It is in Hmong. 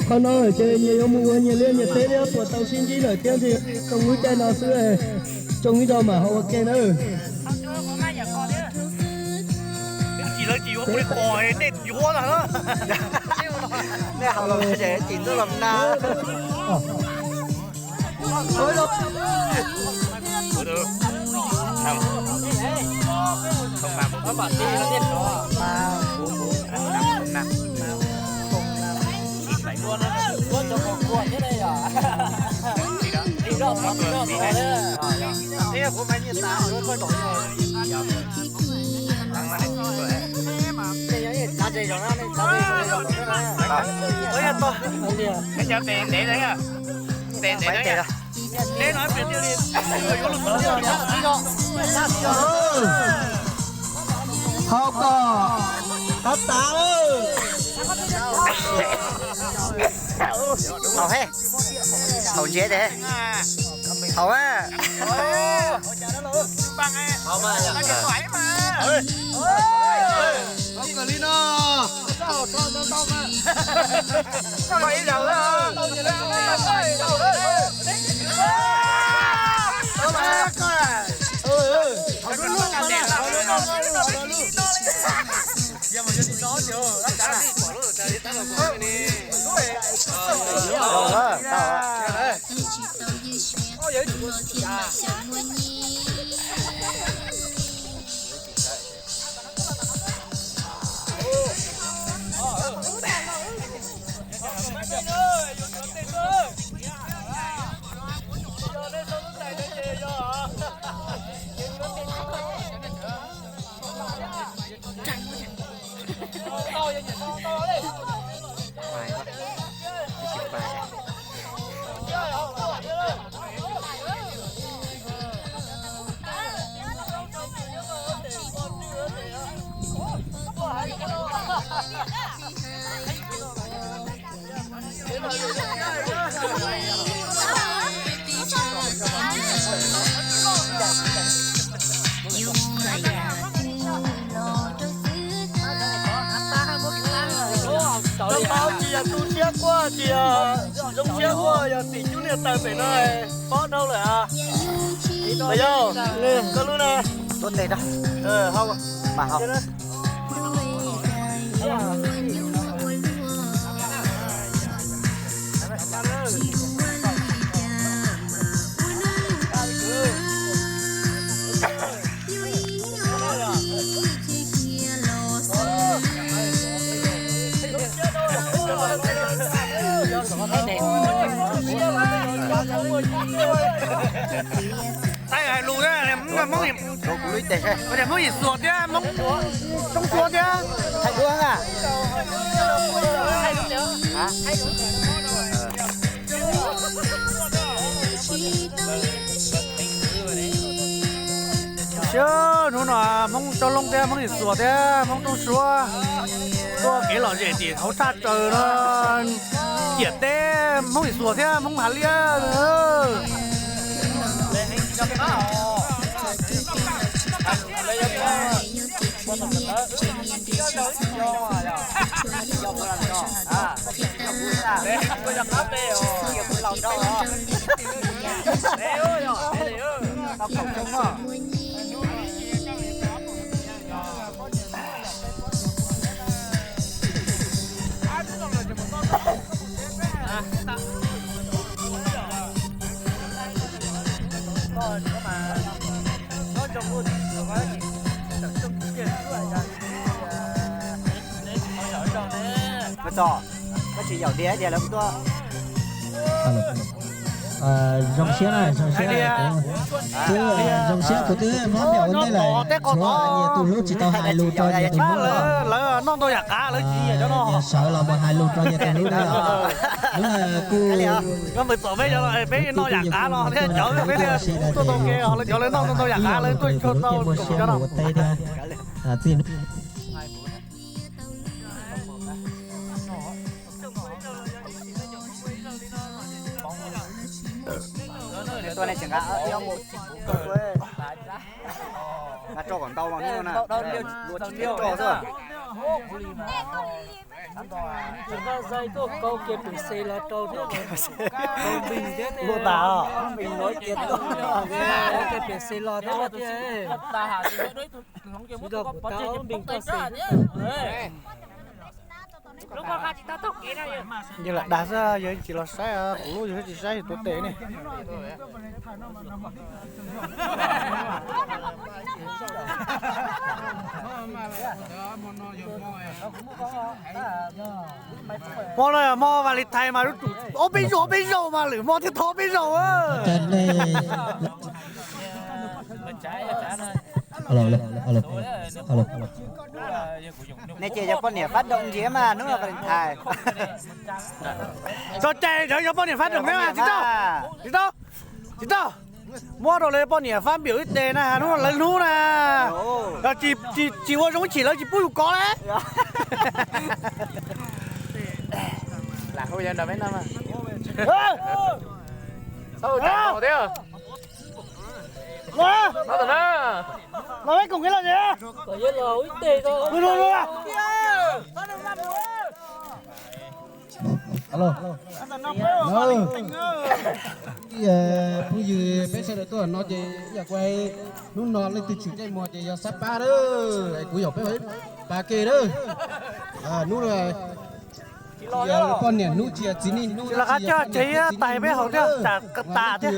Qhov no ces nyias yuav mus ua nyias liaj nyias teb thiab puas tau sib ntsib lawm thiab ntshe tsoom lub caij no xwb, tsoom ib zaug mam ho ua ke nawb. Nej hais los ces tim ntuj los na. Neb cov tes ntev, tes ntev, neb no pem tiag li. Hau kom, hau tas. Hau he, hau ntse de, hau a. Tsis yog tu siab quaj, tsis yog zoo siab quaj, yog tim cub niag taw pem no pob dhau lawm. Yog koj lub na. Hais lus, Hmoob Yim Xuas thiab, Hmoob Roob Xuas thiab. Hnub no Hmoob Roob Loob thiab Hmoob Yim Xuas thiab Hmoob Roob Suab tuaj kev lom zem tim hauv thaj tsawg no, ciam teb Hmoob Yim Xuas thiab Hmoob Hav Liab. Txos, koj tsis yaum diav diav lawv tuaj. Zoo siab na, zoo siab. Kuv zoo siab kuv twb muab nyiam ua ntej lawm, tshuav nyias tus hlub tsis tau hais lus rau nyias tus hlub. Lawv noj ntau yam qav, lawv tsis nyiam cov no. Sawv los mus hais lus rau nyias tus hlub na. Hnub no kuj, koj mus txom peb cov no, peb noj yam qav no thiab cov peb thiaj tuaj tau ke, lawv cov lawv noj ntau ntau yam qav lawv tuaj tsis tau cov no. Tuaj nej tseem nqa, nqa rau kom ntau los na, luag tsis tau rau xwb. Nqa zais tuaj kau kiag pem xes los rau thiab. Kau npis thiab, luaj tas os, npis lov kiag tuaj, kau kiag pem xes los thiab tiag. Tsis tau kuv tau ob npis koj xes. Yog lam dag xwb, yog tsis los saib kuv lub, yog tsis saib tuav tes ne. Hmo no yog hmo Valentine mas ob peb zaug, ob peb zaug mas lwm hmo thiaj thov ob peb zaug. Nej ces yog poj niam fab doom ntsiav mas hnub no Valentine. Txog cai lawv yog poj niam fab doom thiab mas tsis tau, tsis tau, tsis tau. Muab rau lawv poj niam fab npium ib tes na, hnub no lawv hnub na. Yog tsis ua zoo ib chim lawv tsis pub yus kov lawm. Lam hu yog nrog peb no mas. Thiab. Los, los peb koom kev los. Phooj ywg peb sawv daws tuaj no ces ib yam kuv hais, hnub no leej twg tshwm caij muag ces yog xab pab lawm, kuv yaum peb pas ke lawm. Hnub no poj niam hnub tsis yog txiv neej hnub, los qab coj tsev tais peb haus thiab, tas tas thiab.